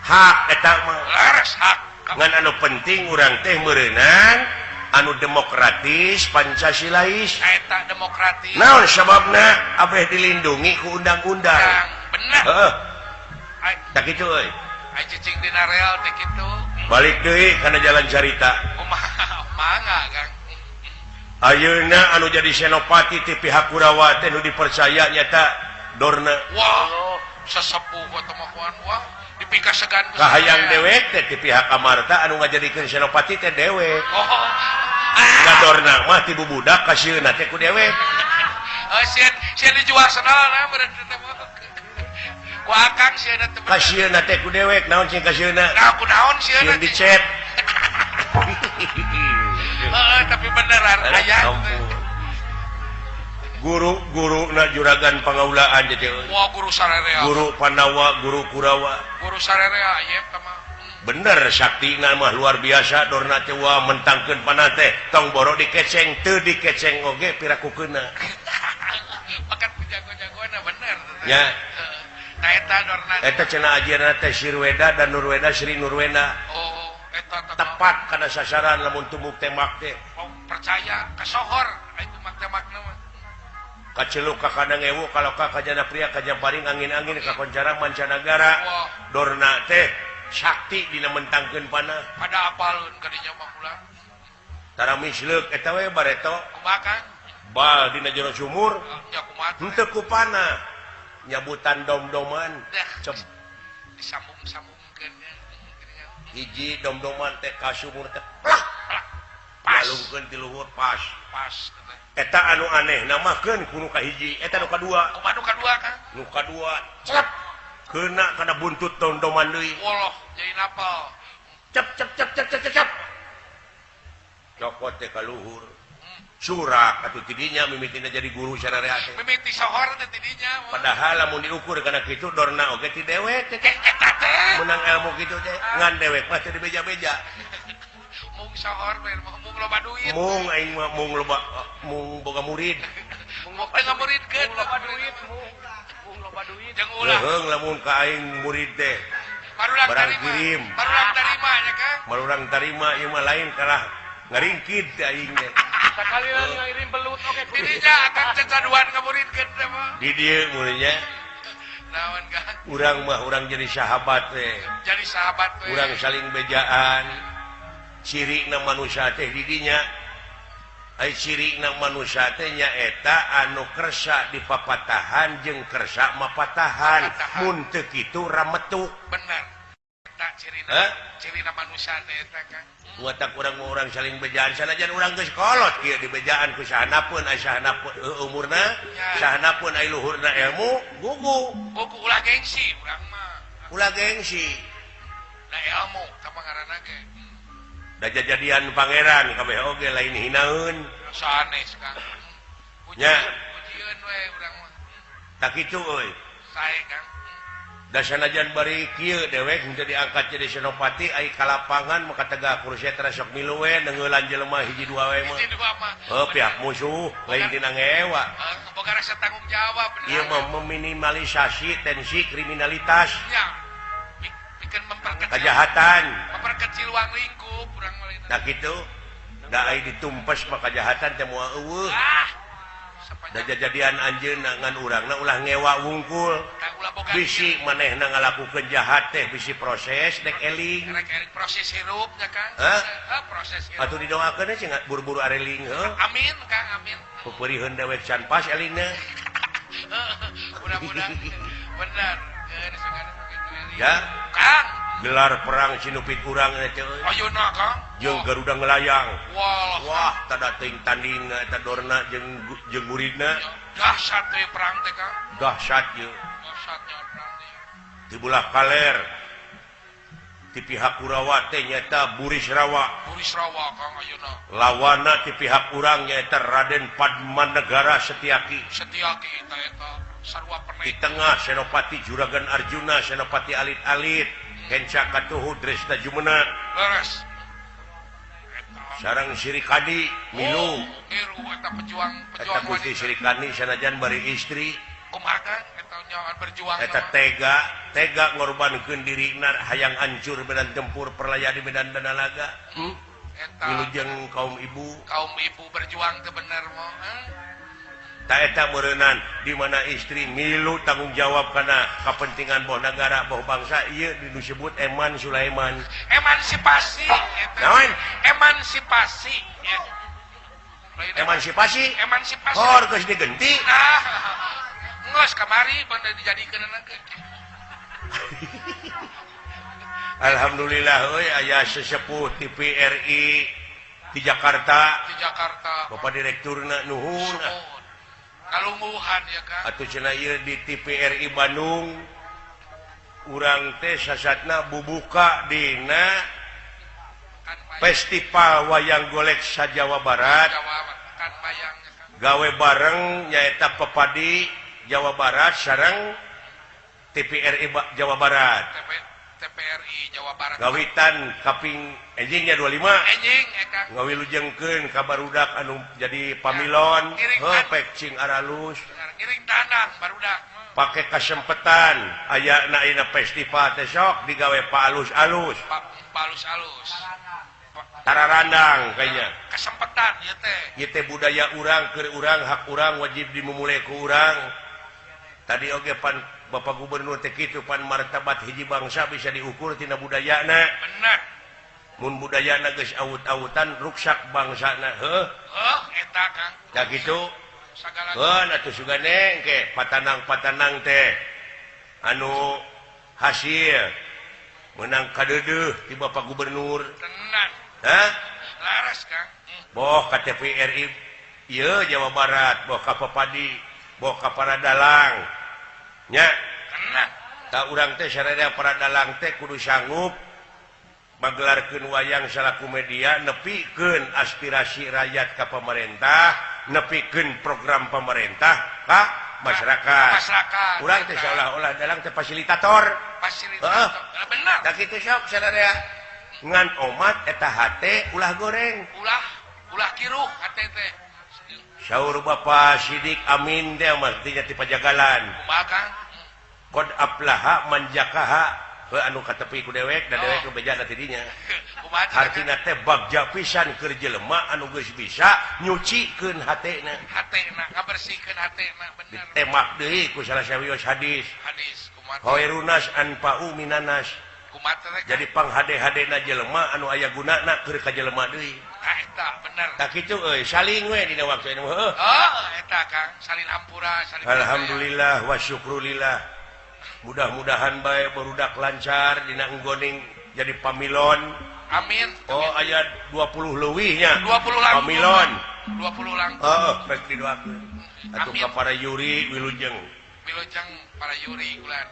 Hak eta mah. Leres hak. Ngan anu penting urang teh meureunan anu demokratis Pancasilais. Eta demokratis. Naon sababna abeh dilindungi ku undang-undang. Bener. Heeh. Tak kitu euy. Ai cicing dina rel teh kitu. Balik deui kana jalan carita. Kumaha mangga Kang. Ayeuna anu jadi senopati ti pihak Kurawa teh nu dipercaya nyata Dorna. Wah, sesepuh atau makuan wah dipikasegan ku kahayang dewek teh ti pihak Amarta anu ngajadikeun senopati teh dewek. Oh. Da Dorna mah ti bubudak kasieuna teh ku dewek. Oh, sieun dijual sanalna meureun teh mah. Ku akang sieuna teh. Kasieuna teh ku dewek naon cing kasieuna? Nah, ku naon sieuna? Sieun dicet. Heeh, tapi beneran aya. Guru-guru na juragan pangaulaan jadi. Wah, guru sarerea. Guru Pandawa, guru Kurawa. Guru sarerea aya eta mah. Bener saktina mah luar biasa Dorna teh wah mentangkeun panah teh tong boro dikeceng teu dikeceng oge pirakukeuna. Pakat jago-jagoana bener. Ya. Nah eta Dorna. Eta cenah ajianna teh Sirweda dan Nurweda Sri Nurweda. Oh. Eta tepat kana sasaran lamun tumuk tembak teh. Oh, percaya kasohor ai tumak tembakna mah. Kaceluk ka kadang ewu kalau ka kajana pria kajamparing angin-angin kakoncara mancanagara. Wah. Dorna teh sakti dina mentangkeun panah. Pada apaleun ka dinya mah ulah. Tara misleuk eta we bareto. Kumaha Kang? Bal dina jero sumur. Nya kumaha? Henteu ku panah. Nyabutan dom-doman. Cep disambung-sambungkeun. Hiji dom-doman teh ka sumur teh plak pas lalungkeun ti luhur pas pas eta anu aneh namakeun ku nu kahiji eta nu kadua kumaha nu kadua Kang nu kadua celep keuna kana buntut dom-doman deui woloh jadi napal cep cep cep cep cep cep cokot teh ka luhur surak atuh tidinya mimitina jadi guru sararea teh mimiti sohor teh tidinya padahal lamun diukur kana kitu Dorna oge ti dewek teh eta teh menang ilmu kitu teh ngan dewek mah teu dibeja-beja mung sohor we mung loba duit mung aing mah mung loba mung boga murid mung teu ngamuridkeun loba duit mung loba duit jeung ulah leuheung lamun ka aing murid teh barulang tarima barulang tarima nya Kang barulang tarima ieu mah lain kalah ngaringkid teh aing teh sakalian ngirim belut oge tidinya akan cacaduan ngamuridkeun teh mah di dieu muridnya naon Kang urang mah urang jadi sahabat teh jadi sahabat we urang saling bejaan cirina manusia teh di dinya ai cirina manusia teh nyaeta anu kersa dipapatahan jeung kersa mapatahan mun teu kitu rametuk bener eta cirina cirina manusia teh eta Kang watak urang mah urang saling bejaan sanajan urang geus kolot kieu dibejaan ku sahana pun ai sahana pun umurna sahana pun ai luhurna ilmu gugu gugu ulah gengsi urang mah ulah gengsi da ilmu tah ngaranna ge da jajadian pangeran kabeh oge lain hinaeun sanes Kang nya pujieun we urang mah tak kitu euy sae Kang da sanajan bari kieu dewek henteu diangkat jadi senopati ai ka lapangan maka tegak kursi teh sok milu we neungeulan jelema hiji dua we mah hiji dua mah heuh pihak musuh lain tina ngewa boga rasa tanggung jawab bener ieu mah meminimalisasi tensi kriminalitas nya pikeun memperkecil kejahatan memperkecil ruang lingkup urang mah nah kitu da ai ditumpes mah kejahatan teh moal eueuh ah da jajadian anjeunna ngan urangna ulah ngewa wungkul bisi manehna ngalakukeun jahat teh bisi proses dek eling rek eling proses hirup nya Kang heuh proses hirup atuh didoakeun sih buru-buru areling heuh amin Kang amin peupeuriheun dewek can pas elingna mudah-mudahan Bener. Ya Kang. Gelar perang sinupit urang eta euy. Ayeuna Kang. Jeung Garuda ngelayang. Wah, tada teuing tandingna eta Dorna jeung jeung muridna. Dahsyat we perang teh Kang. Dahsyat ye. Dahsyatnya perang teh. Di belah kaler ti pihak Kurawa teh nyaeta Burisrawa. Burisrawa Kang ayeuna. Lawana ti pihak urang nyaeta Raden Padmanegara Setiaki. Setiaki eta eta sarua pernah. Di tengah Senopati Juragan Arjuna, Senopati Alit-Alit, Kenca Katuhu Dresta Jumena. Leres. Sareng Sirikadi milu. Milu eta pejuang-pejuang. Eta Gusti Sirikadi sanajan bari istri. Kumaha Kang eta nyawan berjuang. Eta tega ngorbankeun dirina hayang hancur medan tempur perlaya di medan danalaga. Eta wilujeng kaum ibu. Kaum ibu berjuang teu bener mah. Ta eta meureunnan di mana istri milu tanggung jawab kana kepentingan boh negara boh bangsa ieu disebut Eman Sulaiman. Emansipasi eta. Naon? Emansipasi. Emansipasi? Emansipasi. Hor geus digenti. Nah. Geus kamari banda dijadikeun ge. Alhamdulillah euy aya sesepuh TVRI di Jakarta. Di Jakarta. Bapak direkturna nuhun. Kalungguhan ya Kang. Atuh cenah ieu di TVRI Bandung urang teh sasatna bubuka dina Festival Wayang Golek sa-Jawa Barat. Gawe bareng nyaeta Pepadi Jawa Barat sareng TVRI Jawa Barat. TPRI Jawa Barat. Gawitan kaping enjingnya 25. Enjing eta. Ngawilujengkeun ka barudak anu jadi pamilon, heuh pek cing aralus. Ngiring tanang barudak. Pake kasempetan aya na ayeuna festival teh sok digawe pa alus-alus. Pa alus-alus. Tararandang kayaknya. Kesempetan ieu teh. Ieu teh budaya urang keur urang hak urang wajib dimumule ku urang. Tadi oge pan Bapak Gubernur teh kitu pan martabat hiji bangsa bisa diukur tina budayana. Bener. Mun budayana geus awut-awutan ruksak bangsana heuh. Heuh eta Kang. Da kitu. Heuh atuh sugane engke patanang-patanang teh anu hasil menang kadeudeuh ti Bapak Gubernur. Tenan. Hah? Laras Kang. Boh ka TVRI ieu Jawa Barat, boh ka Papadi, boh ka para dalang. Nya tak urang teh sararea para dalang teh kudu sanggup magelarkeun wayang salaku media nepikeun aspirasi rakyat ka pemerintah, nepikeun program pemerintah ka masyarakat. Masyarakat. Urang teh seolah-olah dalang teh fasilitator. Fasilitator. Bener. Da kitu sok sararea ngan omat eta hate ulah goreng. Ulah kiruh hate teh. Saur Bapak Sidik Amin teh mah ti Pajagalan. Kumaha Kang? Qad aflaha man jakaha heuh anu katepi ku dewek da dewek nu bejana ti dinya. Hartina teh bagja pisan keur jelema anu geus bisa nyucikeun hatena. Hatena ngabersihkeun hatena bener. Ditemak deui ku salah sawios hadis. Hadis kumaha? Khairunas anfa'u minanas. Kumaha teh? Jadi panghade-hadena jelema anu aya gunana keur ka jelema deui. Eta bener. Tak kitu euy saling we dina waktu ini heuh. Oh, eta Kang, salin hampura, salin. Alhamdulillah wa syukrulillah. Mudah-mudahan bae barudak lancar dina enggoning jadi pamilon. Amin. Oh, aya 20 leuwihnya. 20 langkung. Pamilon. 20 langkung. Heeh, pek didoakeun. Atuh ka para Yuri wilujeng. Wilujeng para Yuri ulan.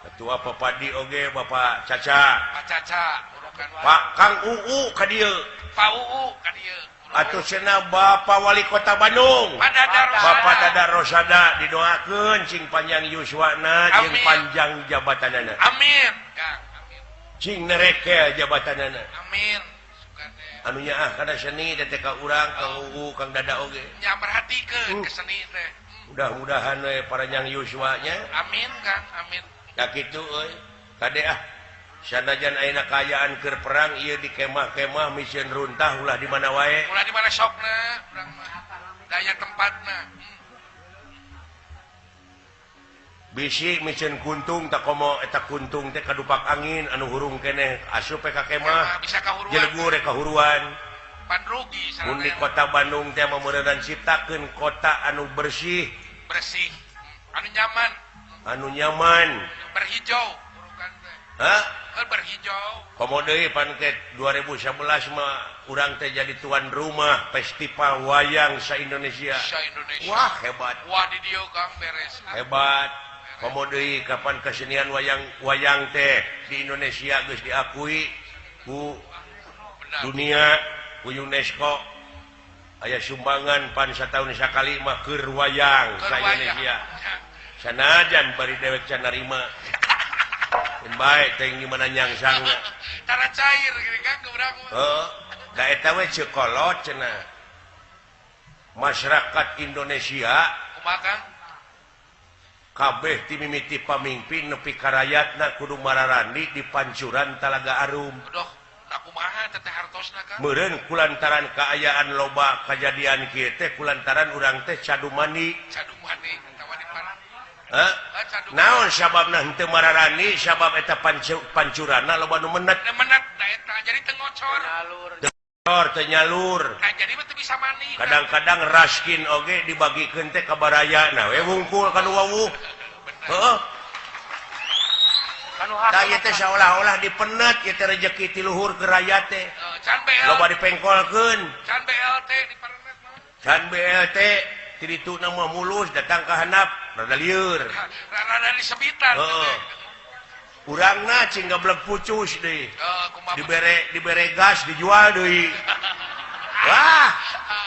Ketua Papadi oge Bapak Caca. Pak Caca Pak Kang UU ka dieu. Pak UU ka dieu. Atuh cenah Bapak Wali Kota Bandung. Bapak Dada Rosada didoakeun cing panjang yuswana jeung panjang jabatanana. Amin. Kang, amin. Cing nerekel jabatanana. Amin. Anu nyaah kana seni teh ka urang Kang UU Kang Dada oge. Nya perhatikeun ke seni teh. Mudah-mudahan we paranjang yuswanya. Amin Kang, amin. Da kitu euy. Kade ah. Sanajan ayeuna kaayaan keur perang ieu di kemah-kemah misieun runtah ulah di mana wae. Ulah di mana sokna urang mah. Daya tempatna. Bisi misieun kuntung tak komo eta kuntung teh kadupak angin anu hurung keneh asup ka kemah. Bisa kahuruan. Jelegur kahuruan. Pan rugi Mun di kota Bandung teh meureunan ciptakeun kota anu bersih. Bersih. Anu nyaman. Anu nyaman. Berhijau burukan teh. Hah? Berhijau. Komo deui pan ke 2011 mah urang teh jadi tuan rumah festival wayang sa-Indonesia. Sa-Indonesia. Wah, hebat. Wah, di dieu Kang beres. Hebat. Komo deui kapan kesenian wayang teh di Indonesia geus diakui ku dunia, ku UNESCO. Aya sumbangan pan satahun sakali mah keur wayang sa Indonesia. Sanajan bari dewek can narima. Bae teh gimana nyangsangna. Tara cair gini kan ke urang mah. Heeh. Da eta we ceuk kolot cenah. Masyarakat Indonesia kumaha Kang? Kabeh ti mimiti pamimpin nepi ka rayatna kudu mararandi di pancuran Talaga Arum. Aduh, da kumaha teh hartosna Kang? Meureun kulantaran kaayaan loba kajadian kieu teh kulantaran urang teh cadu mandi. Cadu mandi atawa di parah. Hah? Naon sababna henteu mararani sabab eta pancuranna loba nu menet. Menet da eta jadi teu ngocor. Teu nyalur. Nah, jadi mah teu bisa mandi. Kadang-kadang raskin oge dibagikeun teh ka barayana we wungkul ka nu wawuh. Heeh. Tah ieu teh saolah-olah dipenet ieu teh rejeki ti luhur ke rakyat teh. Can BLT. Loba dipengkolkeun. Can BLT dipenet mah. Can BLT ti dituna mah mulus datang ka handap rada lieur. Rada disebitan. Heeh. Urangna cing gablek pucus deui. Dibere gas dijual deui. Wah,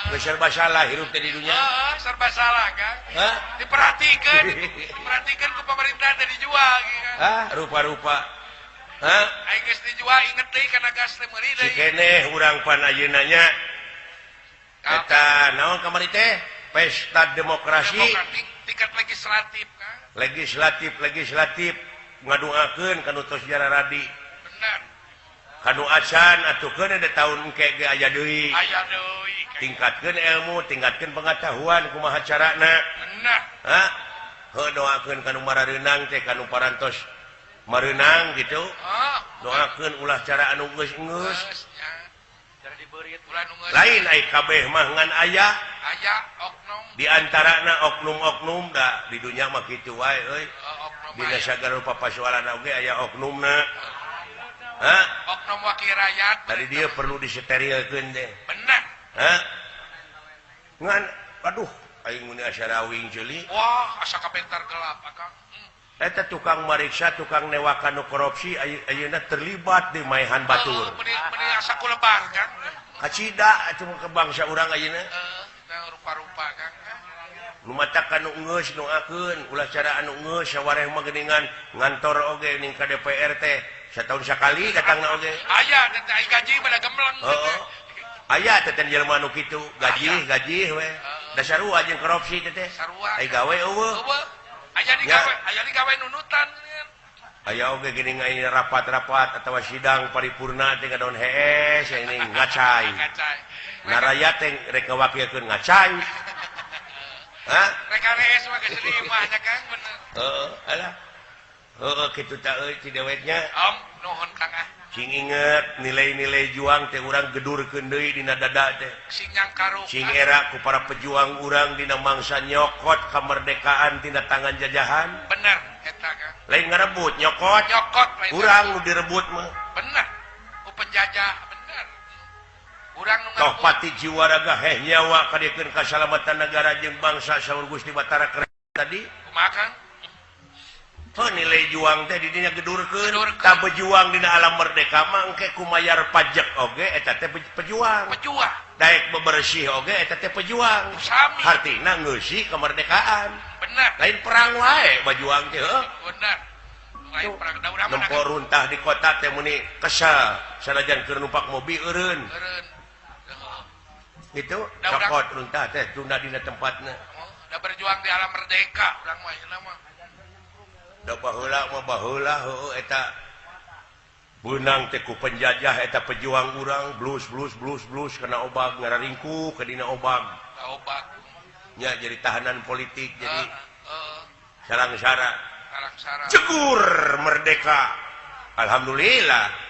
geus serba salah hirup teh di dunya. Heeh, serba salah Kang. Hah? Diperhatikeun, diperhatikeun ku pemerintah teh dijual gitu kan. Hah, rupa-rupa. Hah? Ai geus dijual inget deui kana gas teh meuli deui. Si keneh urang pan ayeuna nya. Eta naon kamari teh? Pesta demokrasi. Tingkat legislatif Kang. Legislatif ngadoakeun ka nu tos jararadi. Bener. Kanu acan atukeun ada tahun engke ge aya deui. Aya deui. Tingkatkeun ilmu, tingkatkeun pengetahuan kumaha carana. Bener. Hah? Heuh doakeun kanu marareunang teh kanu parantos mareunang gitu. Doakeun ulah cara anu geus-geus. Lain ai kabeh mah ngan aya. Aya oknum. Di antarana oknum-oknum da di dunya mah kitu wae euy. Dina sagala rupa pasualan oge aya oknumna. Hah? Oknum wakil rakyat. Tadi dia perlu disterilkeun teh. Bener. Hah? Ngan aduh aing mun asa rawing ceuli. Wah, asa kabentar gelap Akang. Eta tukang mariksa, tukang newakan nu korupsi ayeuna terlibat di maehan batur. Meuni asa kulebar Kang. Kacida atuh ke bangsa urang ayeuna. Heeh, rupa-rupa Kang. Nu matakan nu geus doakeun ulah cara anu geus sawareh mah geuningan ngantor oge ning ka DPR teh satahun sakali datangna oge. Aya teh ai gaji pada gemleng. Heeh. Aya teh teh jelema nu kitu, gaji we. Da sarua jeung korupsi teh teh. Ai gawe eueuh. Aya digawe, aya digawe nunutan. Aya oge geuning ai rapat-rapat atawa sidang paripurna teh ngadon hees ini ngacai. Naraya teh rek ngawakilkeun ngacai. Hah? Rek hees mah geus di imahnya Kang bener. Heeh, alah. Heeh kitu ta euy ti deweknya. Om, nuhun Kang ah. Cing inget nilai-nilai juang teh urang gedurkeun deui dina dada teh. Sing nyangkaruk. Sing era ku para pejuang urang dina mangsa nyokot kemerdekaan tina tangan jajahan. Bener eta Kang. Lain ngarebut nyokot. Nyokot lain urang nu direbut mah. Bener. Ku penjajah bener. Urang nu toh pati jiwa raga heh nyawa kadiekeun kasalamatan negara jeung bangsa saur Gusti Batara keren tadi. Kumaha Kang? Oh, nilai juang teh di dinya gedurkeun. Ka pejuang dina alam merdeka mah engke kumayar pajak oge eta teh pejuang. Pejuang. Daek bebersih oge eta teh pejuang. Sami. Hartina ngeusi kemerdekaan. Bener. Lain perang wae bajuang teh heuh. Bener. Lain perang da urang mah. Nempo runtah di kota teh meuni kesel sanajan keur numpak mobil eureun. Eureun. Gitu, cokot runtah teh tunda dina tempatna. Da berjuang di alam merdeka urang mah ayeuna mah. Da baheula mah baheula heueuh eta beunang teh ku penjajah eta pejuang urang blus blus blus blus kana obag ngararingku ke dina obag. Obag. Nya jadi tahanan politik jadi sarangsara. Sarangsara. Cegur merdeka. Alhamdulillah.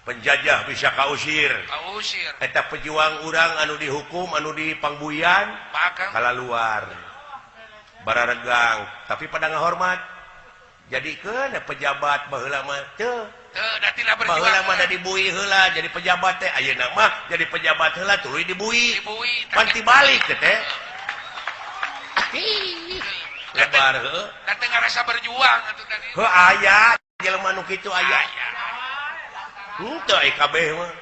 Penjajah bisa kausir. Kausir. Eta pejuang urang anu dihukum anu dipangbuyan kalaluar. Bararegang tapi pada ngahormat. Jadi keun pejabat baheula mah teu. Baheula mah da dibui heula jadi pejabat teh ayeuna mah jadi pejabat heula tuluy dibui. Pan tibalik teh teh. Lebar heuh. Da teu ngarasa berjuang atuh tadi. Heuh aya jelema nu kitu aya. Henteu ai kabeh mah.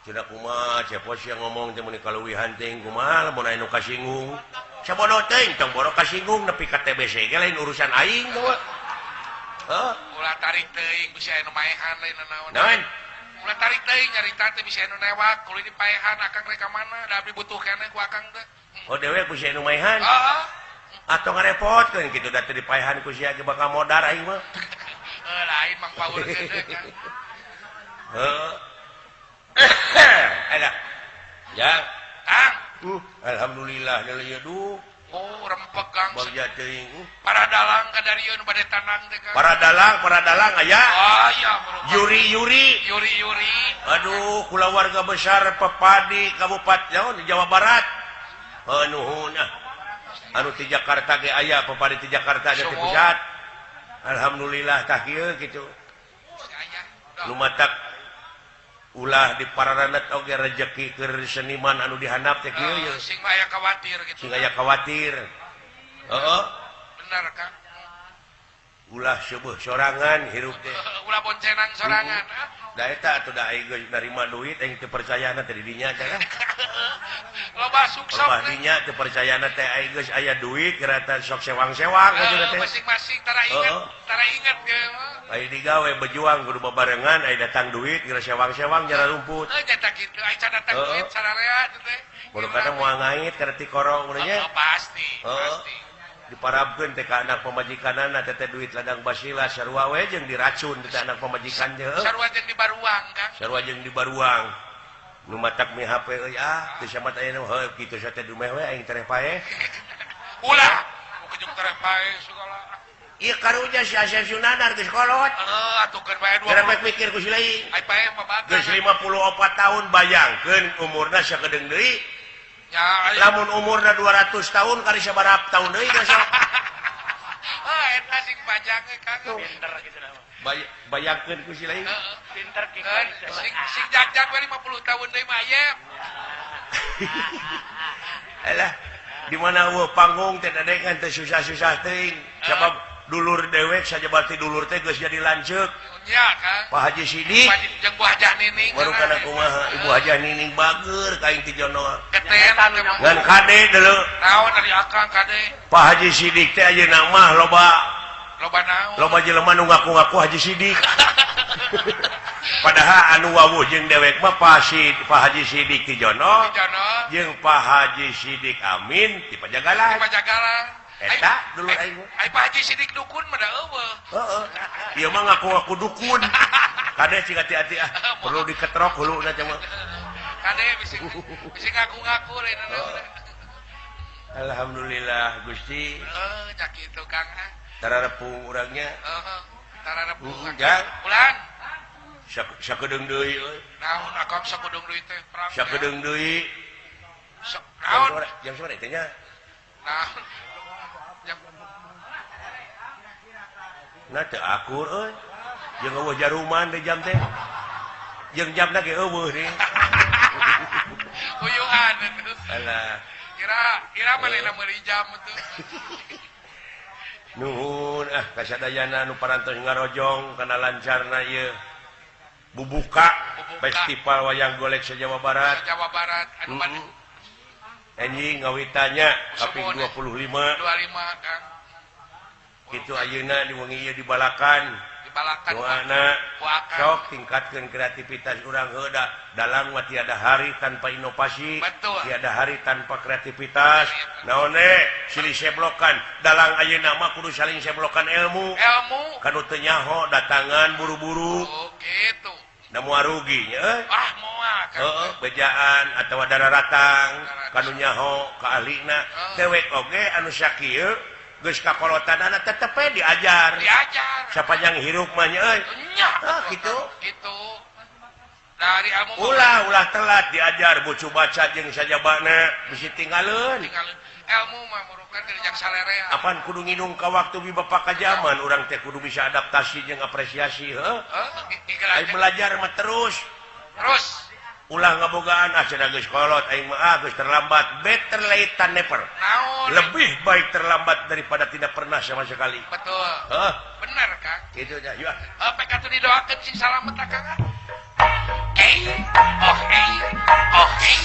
Cenah kumaha cepos yang ngomong teh mun kaluwihan teuing kumaha lamun aya nu kasinggung. Sabodo teuing tong boro kasinggung nepi ka TBC ge lain urusan aing teh. Heuh. Ulah tarik teuing bisi aya nu maehan lain naon. Naon? Ulah tarik teuing nyarita teh bisi aya nu newak kudu dipaehan akang rek ka mana da abdi butuh keneh ku akang teh. Oh dewek ku sia nu maehan. Heeh. Atuh ngarepotkeun kitu da teu dipaehan ku sia ge bakal modar aing mah. Heuh lain mang paurkeun teh kan. Heuh. Ada. Ya. Kang. Alhamdulillah deui ieu duh. Oh, rempeg Kang. Bagja teuing. Para dalang ka darieun bade tanang teh Kang. Para dalang aya. Aya, Yuri Yuri. Yuri Yuri. Aduh, kulawarga besar Pepadi Kabupaten Jawa Barat. Heuh nuhun ah. Anu ti Jakarta ge aya, Pepadi ti Jakarta ge ti pusat. Alhamdulillah tah kieu kitu. Lumatak ulah di pararanet oge rejeki keur seniman anu dihandap teh kieu ye. Sing aya khawatir gitu. Sing aya khawatir. Heeh. Bener Kang. Ulah seueuh sorangan hirup teh. Ulah boncenang sorangan. Da eta atuh da aing geus narima duit aing teu percayana teh di dinya teh. Loba sukses. Loba dinya teu percayana teh aing geus aya duit gerata sok sewang-sewang atuh teh. Masing-masing tara inget, tara inget ge. Ai digawe berjuang kudu babarengan ai datang duit geura sewang-sewang jara rumput. Heuh nyata kitu ai can datang duit sararea teh. Baru kadang moal ngait kana tikoro mun nya. Pasti, pasti. Diparabkeun teh ka anak pamajikanana teh duit ladang basila sarua we jeung diracun teh anak pamajikan teh. Sarua jeung dibaruang Kang. Sarua jeung dibaruang. Nu matak mi HP euy ah teu samat aya nu heuh kitu sa teh dumeh we aing tereh paeh. Ulah, kejung tereh paeh segala. Ieu karunya si Asep Sunandar geus kolot. Heuh atuh keun bae 20. Karepet mikir ku si lain. Ai paeh mah bagus. Geus 54 tahun bayangkeun umurna sakedeung deui. Ya, lamun umurna 200 tahun kali sabaraha tahun deui geus. Ah eta sing panjang ge Kang. Pinter kitu dah. Bayangkeun ku si lain. Pinter kitu. Sing sing jag-jag we 50 tahun deui mah ayep. Alah, di mana eueuh panggung teh dadengan teh susah-susah teuing. Sabab dulur dewek saja berarti dulur teh geus jadi lanceuk. Nya Kang. Pak Haji Sidik jeung Bu Hajah Nining. Baru kana kumaha Ibu Hajah Nining bager ka aing ti jono. Geten ngan kade deuleu. Naon ari akang kade? Pak Haji Sidik teh ayeuna mah loba loba naon? Loba jelema nu ngaku-ngaku Haji Sidik. Padahal anu wawuh jeung dewek mah Pak Haji Sidik ti jono. Jeung Pak Haji Sidik Amin ti Pajagalan. Ti Pajagalan. Eta dulur aing. Ai Pak Haji Sidik dukun mah da eueuh. Heeh. Ieu mah ngaku-ngaku dukun. Kade cing hati-hati ah, perlu diketrok huluna teh mah. Kade bisi bisi ngaku-ngaku lain naon. Alhamdulillah Gusti. Heuh, nya kitu Kang ah. Tararepung urangnya. Heeh. Tararepung. Jang. Ulan. Sakedeung deui euy. Naon akang sakedeung deui teh perang. Sakedeung deui. Naon? Jam sore teh nya. Naon? Nah teu akur euy. Jeung eueuh jaruman di jam teh. Jeung jamna ge eueuh deui. Uyuhan atuh. Alah. Kira manehna meuli jam atuh. Nuhun ah kasadayana nu parantos ngarojong kana lancarna ieu. Bubuka Festival Wayang Golek se-Jawa Barat. Jawa Barat anu mana? Anjing ngawitanya kaping 25. 25 Kang. Kitu ayeuna di wengi ieu dibalakan. Dibalakan. Doana sok tingkatkeun kreativitas urang heuh da dalang mah tiada hari tanpa inovasi, betul. Tiada hari tanpa kreativitas. Naon we silih seblokan dalang ayeuna mah kudu saling seblokan ilmu. Ilmu. Kanu teu nyaho datangan buru-buru. Oh, kitu. Da moal rugi nya euy. Ah moal Kang. Heeh, bejaan atawa dararatang kanu nyaho ka ahlina. Dewek oge anu sakieu geus kakolotanana tetep we diajar. Diajar. Sapanjang hirup mah nya euy. Nya. Ah kitu. Kitu. Dari ilmu ulah telat diajar bucu baca jeung sajabana bisi tinggaleun. Tinggaleun. Ilmu mah murukan dari jaksa lerea. Apaan kudu nginung ka waktu bi bapak ka zaman urang teh kudu bisa adaptasi jeung apresiasi heuh. Heeh, belajar mah terus. Terus ulah ngabogaan ah cenah geus kolot aing mah ah geus terlambat. Better late than never. Naon? Lebih baik terlambat daripada tidak pernah sama sekali. Betul. Heuh. Bener, Kang. Kitu nya, yuk. Apa katu didoakeun sing salamet Kang. Eh, oh eh, oh eh.